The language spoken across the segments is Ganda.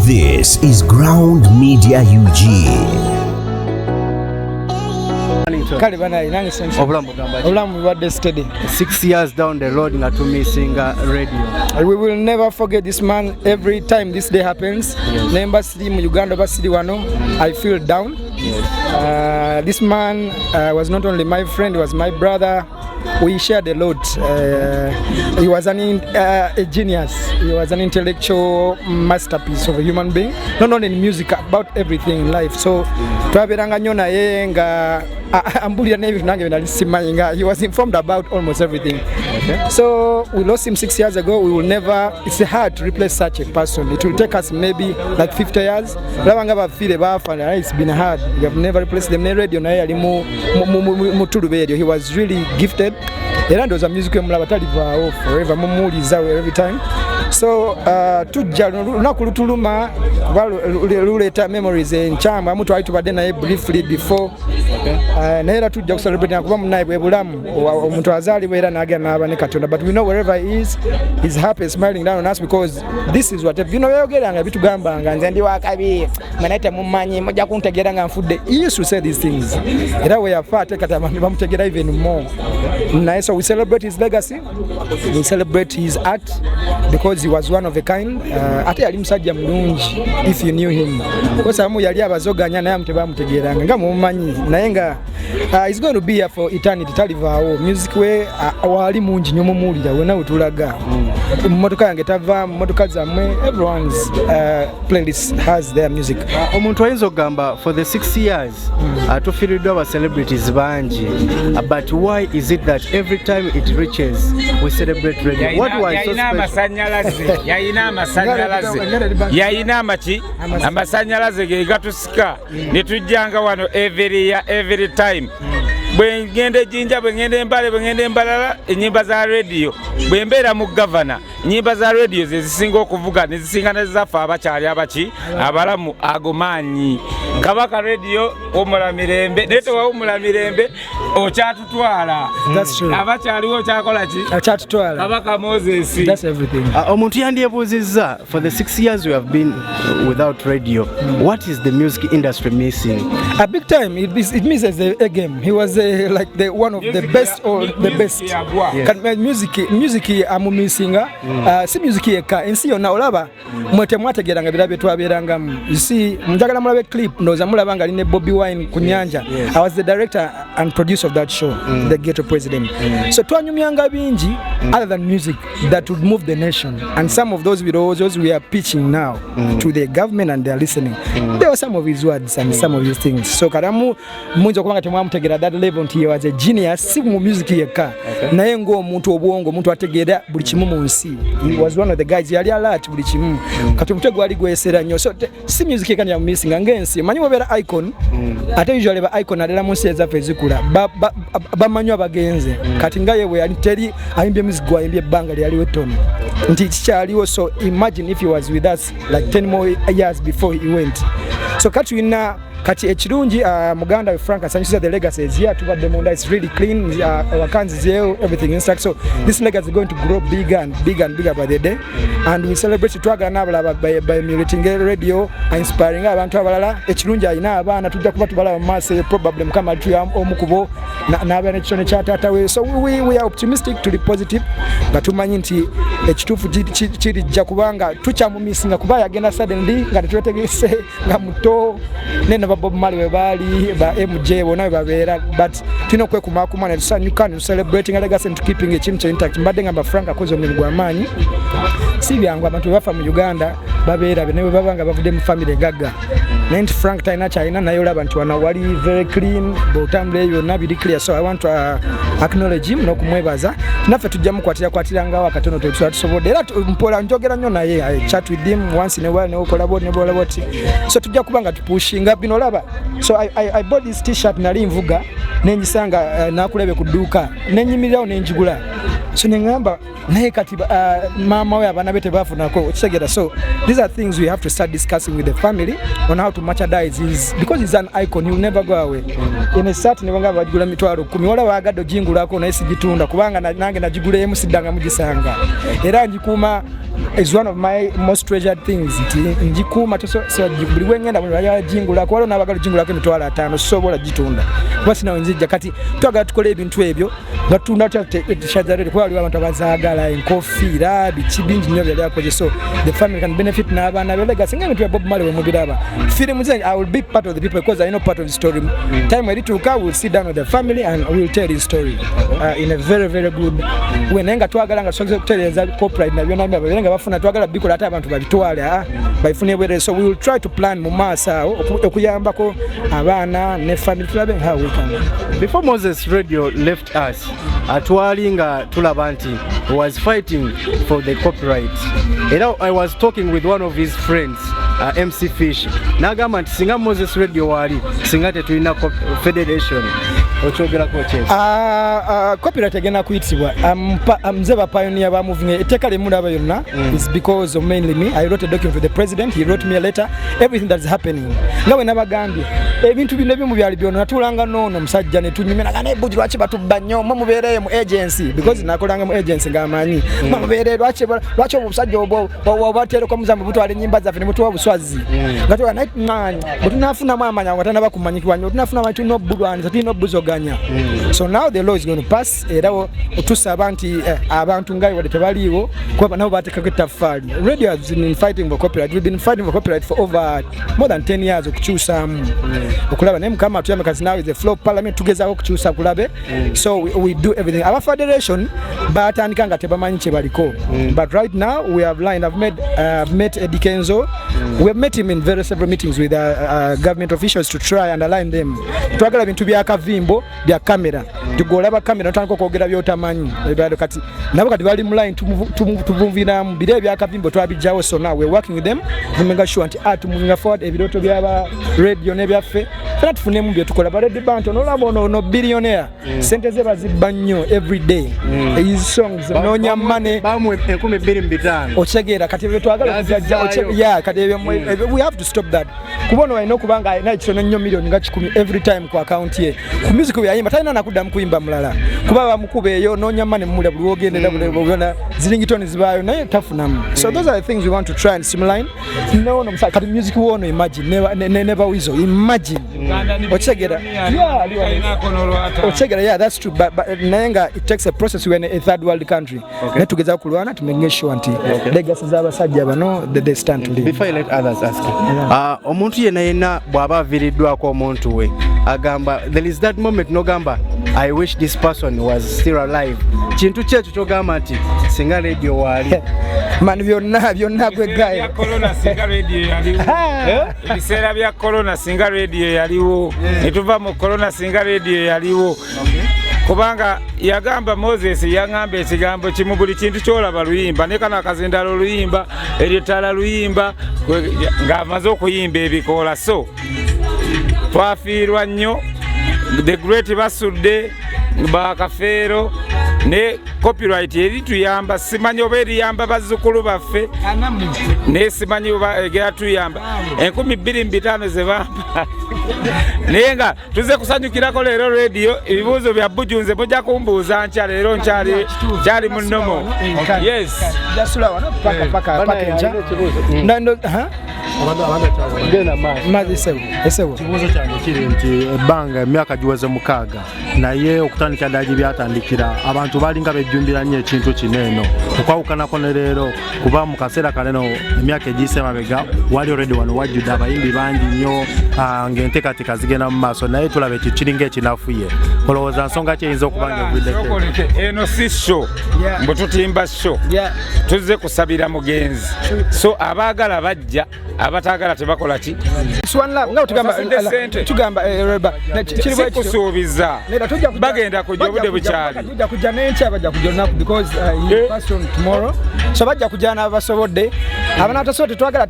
This is Ground Media UG. Kale banaye, nange sente. Obulamu bugamba ki? Obulamu bubadde steady. 6 years down the road nga tumissinga Radio. We will never forget this man. Every time this day happens, nemba siri mu Uganda oba siri wano, I feel down. This man was not only my friend, he was my brother. We shared a lot. He was a genius. He was an intellectual masterpiece of a human being, not only in music, about everything in life. So twabeeranga nnyo naye nga ambulira n'ebintu nange bye nali simanyi, nga he was informed about almost everything. So we lost him 6 years ago. We will never, it's hard to replace such a person. It will take us maybe like 50 years. Olaba nga bafiire baafa, naye it's been hard. We have never replaced them. Ne Radio naye yali mu tuluba eryo. He was really gifted. Era ndowooza music we mulaba talivaawo forever, mumuwuliza every time. So tujja lunaku lutuluma kuba luleeta memories enkyamu. Amu twali tubadde naye briefly before. Naye era tujja kucelebrate kuba munaye bwe bulamu. Omuntu azaalibwa era n'agenda n'aba ne Katonda, but we know wherever he is, he's happy, smiling down on us, because this is what bino byogeranga bitugambanga, "Nze ndi wakabi mwe, naye temumanyi, mujja kuntegeera nga nfudde." He used to say these things, era we yafa ate kati abantu bamutegeera even more. Naye so we celebrate his legacy, we celebrate his art, because he was one of a kind. Ate yali musajja mulungi if you knew him, because abamu yali abazoganya naye amu tebamutegeeranga nga mumumanyi, naye nga he's going to be here for eternity. Talivaawo. Music we waali mungi nnyo, mumuwulira wena wetulaga. Mu motoka yange tava, mu motoka zammwe, everyone's playlist has their music. Omuntu ayinza okugamba for the 6 years tufiiriddwa aba celebrities bangi, but why is it that every time it reaches we celebrate Radio? What was so Yalina special? Amasanyalaze, yalina amasanyalaze, yalina amaki, amasanyalaze ge gatusika ne tujjanga wano every year, every time. Bwe ngenda ejinja, bwe ngenda embale, bwe ngenda embalala, enyimba za Radio. Bwe mbeera mu Gavana, enyimba za Radio ze zisinga okuvuga, ne zisinga nezaffe abakyali abaki abalamu. Ago maanyi. Kabaka Radio, wumula mirembe, naye tewawumula mirembe, okyatutwala. That's true. Abakyaliwo okyakola ki? Akyatutwala. Kabaka Moses. That's everything. Omuntu yandyebuuzizza, for the 6 years we have been without Radio, what is the music industry missing? A big time. It misses a game. He was like the one of the Music best or the music best. Yagwa. Music amumissinga. Si music yekka, ensi yonna. Olaba mwe temwategeeranga bira bye twabeerangamu. You see, njagala mulabe clip, ndowooza mulaba nga ali ne Bobi Wine ku nyanja. I was the director and producer of that show, The Ghetto President. So twanyumyanga bingi other than music that would move the nation, and some of those birowoozo we are pitching now to the government and they are listening. There were some of his words and some of his things. So kalamu muyinza okuba nga temwamutegeera that level nti he was a genius, si mu music yekka, naye ng'omuntu, obwongo, omuntu ategeera buli kimu mu nsi. He was one of the guys yali alert buli kimu. Kati omutwe gwali gwesera nnyo. So si music yekka yamumissinga, ng'ensi. Manyi wobeera icon, ate usually ba icon naddala mu nsi ezaffe ezikula bamanyi abagenze. Kati nga ye bwe yali, teri ayimbye music gwayimbye ebbanga lyaliwo ettono nti kikyaliwo. So imagine if he was with us like 10 more years before he went. So kati tulina kati ekirungi, muganda we Frank asanyusiza. The legacy is here. Tubadde munda, it's really clean. Wakanzizeewo everything intact. So this legacy is going to grow bigger and bigger and bigger by the day, and we celebrate. Twagala n'abalala by emulating Radio, inspiring abantu abalala. Ekirungi alina abaana, tujja kuba tubalaba mu maaso eyo. Probably Mukama alituya omu kubo n'abeera n'ekitone kya taata we. So we are optimistic, tuli positive nga tumanyi nti ekituufu kirijja, kubanga tukyamumissinga kuba yagenda suddenly nga tetwetegese, nga muto. Nene ba Bob Marley we baali, ba MJ bonna we babeera, but tulina okwekumakuma ne tusanyuka ne tucelebrating legacy and keeping ekintu kye intact. Mbadde ngamba Frank akoze omulimu gw'amaanyi. Si byangu abantu bwe bafa mu Uganda babeera ne bwe baba nga bavudde mu family egagga, naye nti Frank talina kyalina, naye olaba nti wano wali very clean, bw'otambula ebyo byonna biri clear. So I want to acknowledge him n'okumwebaza. Naffe tujja mukwatira kwatirangawo akatono tetuba tusobodde. Era mpola njogera nnyo naye. I chat with him once in a while, newokola bwoti nebola bwoti. So tujja kuba nga tupushinga bino. Olaba, so I bought this T-shirt, nali nvuga nengisanga nakulebe ku dduuka nenyimirirawo nenjigula. So neŋŋamba, naye kati maama we, abaana be tebafunako, okitegeera? So these are things we have to start discussing with the family on how to merchandise his, because he's an icon, he will never go away. Eno esaati ne banga bagigula 100,000, wala baagadde ogingulako, naye sigitunda kubanga nange nagigula emu, siddanga mugisanga, era ngikuuma, is one of my most treasured things, nti ngikuuma. So buli wengenda bagingulako, waliwo n'abagala ogingulako 50,000, sisobola gitunda kuba sinawe nzijja. Kati twagala tukole ebintu ebyo nga tutunda tutya kuba waliwo abantu abazaagala, enkofiira, biki bingi nnyo byali akoze, so the family can benefit n'abaana be legacy, ng'ebintu bya Bob Marley bwe mubiraba firimu ze. I will be part of the people because I know part of the story. Time erituuka, we'll sit down with the family and we'll tell his story in a very very good way, naye nga twagala nga tusobola okutereeza copyright na byonna babeere nga bafuna. Twagala bikola ate abantu babitwale, babifune bwerere. So we will try to plan mu maaso awo okuyambako abaana ne family, tulabe how we can. Before Moses Radio left us, twali nga tulaba nti he was fighting for the copyright. Era I was talking with one of his friends, MC Fish, n'agamba nti singa Moses Radio waali, singa tetulina federation. Okyogerako ki? Copyright egenda kuyitibwa. Nze ba pioneer ba moving etteeka lyemulaba yonna is because of mainly me. I wrote a document to the president, he wrote me a letter, everything that is happening nga bwe nabagambye, ebintu bino ebimu byali byona natuulanga noono omusajja ne tunyumiraga naye, Buju, lwaki batubba nnyo, mwe mubeereyo mu agency, because nakolanga mu agency ng'amanyi, mwe mubeereyo, lwaki obwo obusajja obwo obatereko muzambe butwala ennyimba zaffe ne mutuwa obuswazi, nga tuga naye maanyi bwe tunafunamu amaanyi ago nga tanaba kumanyikibwa nnyo, tunafunamu amaanyi, tulina obulwanisa, tulina obuzoganya. So now the law is going to pass, era tusaba nti abantu nga wadde tebaliiwo kuba nabo bateekako ettaffaali. Radio has been fighting for copyright, we've been fighting for copyright for over more than 10 years, okukyusaamu okulaba, naye Mukama atuyambe. Kati now is the floor of parliament, tugezaako okukyusa kulabe. So we do everything. Aba federation batandika nga tebamanyi kye baliko, but right now we have lined, I've met Eddie Kenzo. We have met him in very several meetings with government officials to try and align them. Twagala bintu bya kavimbo bya kamera, tugolaba kamera notandika okwogera byotamanyi. Ebyo kati nabo kati bali mu line, tubuviramu biri ebyakavimbo twabijjawo. So now we're working with them to make sure nti tumovinga forward ebirooto byaba radio n'ebyaffe fena tufunemu byetukola. Ba Radio Bantu nolaba ono billionaire, sente ze bazibba nnyo every day. His songs noonya money. Bamuwa 2005. Okitegeera? Kati ebyo twagala okujajja. Yazizaayo. Yeah, kati ebyo we have to stop that, kuba ono alina okuba nga alina ekitono nnyo miliyoni nga 100 every time ku account ye ku music bwe yayimba. Talina nakuddamu kuyimba mulala kuba bamukuba eyo noonya money mumulya buli wogendera buli zi ringtone zibaayo naye tafunamu. So those are the things we want to try and streamline. Noono omusajja kati music wono, imagine Never Weasel, imagine, okitegeera? Yeah, ali wano. Okitegeera? Yeah, that's true, but naye nga it takes a process. We're in a third world country, naye tugezaako kulwana to make sure nti legacy z'abasajja bano they stand to live. Before I let others ask, omuntu yenna yenna bw'aba aviiriddwako omuntu we, agamba there is that moment nogamba, "I wish this person was still alive." Kintu ki ekyo kyogamba nti singa Radio waali? Man, byonna byonna gwe Ebiseera gaye. bya corona singa Radio yaliwo. Ebiseera bya corona singa Radio yaliwo, netuva mu corona singa Radio yaliwo, kubanga yagamba Moses, yaŋŋamba ekigambo kimu, buli kintu kyolaba luyimba, ne kano akazindalo luyimba, eryo ttaala luyimba, ng'amaze okuyimba ebikoola. So twafiirwa nnyo the great Basudde Bakafeero, ne copyright erituyamba, simanyi oba eriyamba bazzukulu baffe, naye simanyi oba egera tuyamba 2005 ze bampa, naye nga tuze kusanyukirako leero Radio. Ebibuuzo bya Bujunze mujja kumbuuza nkya, leero nkyali kyali mu nnomo, yes. Jasula wano paka paka paka enkya. Ha? Genda maaso. Mazi esebo esebo. Ekibuuzo kyange kiri nti ebbanga emyaka giweze 6, naye okutandikira ddala gye byatandikira abantu balinga bejjumbira nnyo ekintu kino eno, okwawukanako ne leero, kuba mu kaseera kaneno emyaka egiyise emabega wali already wano wajjudde abayimbi bangi nnyo, ng'enteekateeka zigenda mu maaso, naye tulaba ekyo kiringa ekinafuye. Olowooza nsonga ki eyinza okuba nga evuddeko? Sookoleke, eno si show mbu tutimba show. Tuzze kusabira mugenzi, so abaagala bajja, abataagala tebakola ki? It's one love. Nga tugamba Osasudde ssente. Tugamba Reba, kiri bwe kityo. Sikusuubiza. Nedda, tujja kujja- Bagenda kujja, bajja obudde kujja, bukyali. tujja kujja n'enkya, bajja kujja olunaku because he passed on tomorrow, so bajja kujja n'abasobodde. Abantu atasobola, tetwagala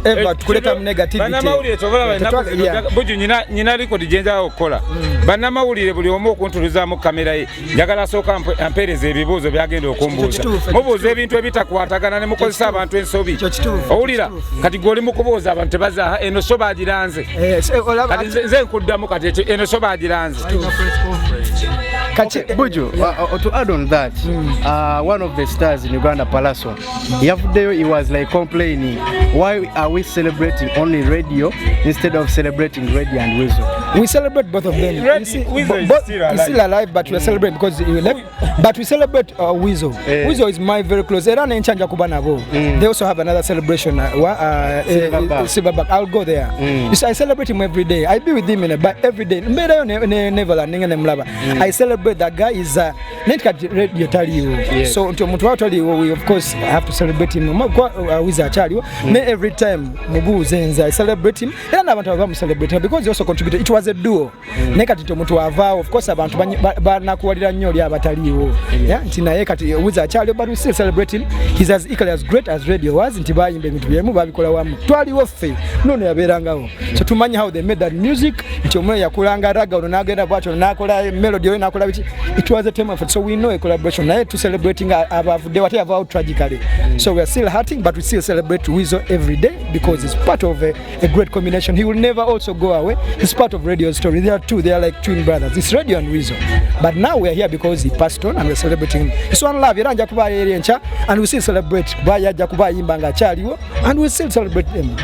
ever tukuleta mu negativity. Bannamawulire tobalaba ennaku zino. Buju, nyina record gye njagala okukola. Bannamawulire buli omu okuntuluzaamu kamera ye, njagala asooka ampeereza ebibuuzo byagenda okumbuuza. Kituufu. Mubuuza ebintu ebitakwatagana ne mukozesa abantu ensobi. Ekyo kituufu. Owulira kati gwe oli mu kubuuza, abantu tebaza eno so bagiranze. Olaba. Kati nze nkuddamu kati eno so bagiranze. Kati Buju, to add on that, one of the stars in Uganda, Palaso, yavuddeyo, he was like complaining, why are we celebrating only Radio instead of celebrating Radio and Weasel? We celebrate both of them. Red- You see, Weasel is still alive. He's still alive, but we are celebrating because he left. But we celebrate Weasel. Weasel is my very close. Era n'enkya nja kuba nabo. They also have another celebration. Silverback. Silverback. I'll go there. You see, I celebrate him every day. I be with him in a bar every day. Mbeerayo ne Neverland ninga ne mulaba. I celebrate that guy is nenti kati Radio taliiwo. So nti omuntu wa taliiwo, we of course have to celebrate him. Weasel akyaliwo. Ne every time mubuuze nze I celebrate him. Era n'abantu aba bamucelebrate because he also contributed. It was a duo. Naye kati nti omuntu avaawo, of course abantu banakuwalira nnyo oli abataliiwo. Yeah, nti naye kati Weasel akyaliwo, but we still celebrate him. He's as equally as great as Radio was, nti bayimba ebintu byemu, babikola wamu. Twaliwo ffe, nono yabeerangawo. So tumanyi how they made that music, nti omwe yakulanga ragga, ono n'agenda bwatyo, ono n'akola melody, oyo n'akola biki. It was a team effort. So we know a collaboration. Naye tu celebrating abavuddewo, ate yavaawo tragically. So we are still hurting, but we still celebrate Weasel every day because it's part of a great combination. He will never also go away. He's part of Radio's story. They are two, they are like twin brothers. It's Radio and Weasel. But now we are here because he passed on and we're celebrating him. It's one love. Era nja kuba eri enkya and we still celebrate. Kuba yajja kuba ayimba nga akyaliwo and we still celebrate him.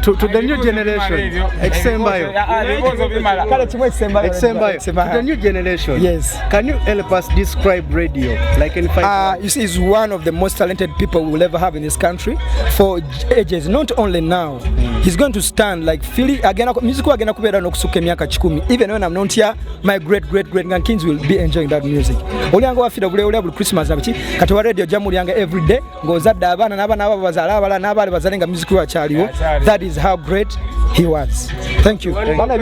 To the new generation, ekisembayo. Ebibuuzo bimala. Kale kimu ekisembayo. Ekisembayo. To the new generation, Yes. can you help us describe Radio like in 5 You see, he's one of the most talented people we will ever have in this country for ages, not only now. He's going to stand like Philly again. Music agenda kubeera n'okusukka emyaka 100. Even when I'm not here, my great great great grandkids will be enjoying that music. Olyanga wafira buli olya buli Christmas na biki, kati wa Radio jamulyanga every day ng'ozadde abaana n'abaana abo bazaale abalala n'abaali bazaale nga music we akyaliwo. Akyaliwo. That is how great he was. Thank you. Bana,